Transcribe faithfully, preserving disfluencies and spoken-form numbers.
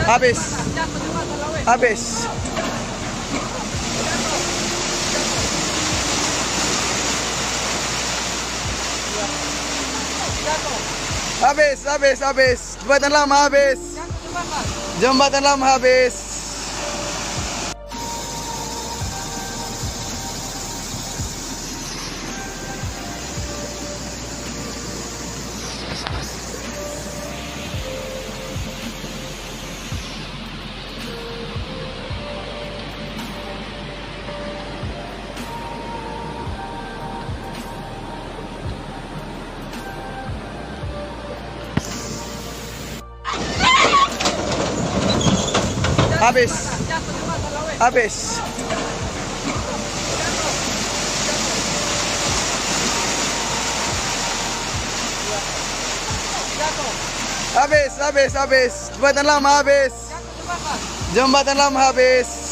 Habis. Habis. Habis, habis, habis. Jembatan lama habis. Jembatan lama habis. Habis. Habis. Habis, habis, habis. Jembatan lama habis. Jembatan lama habis.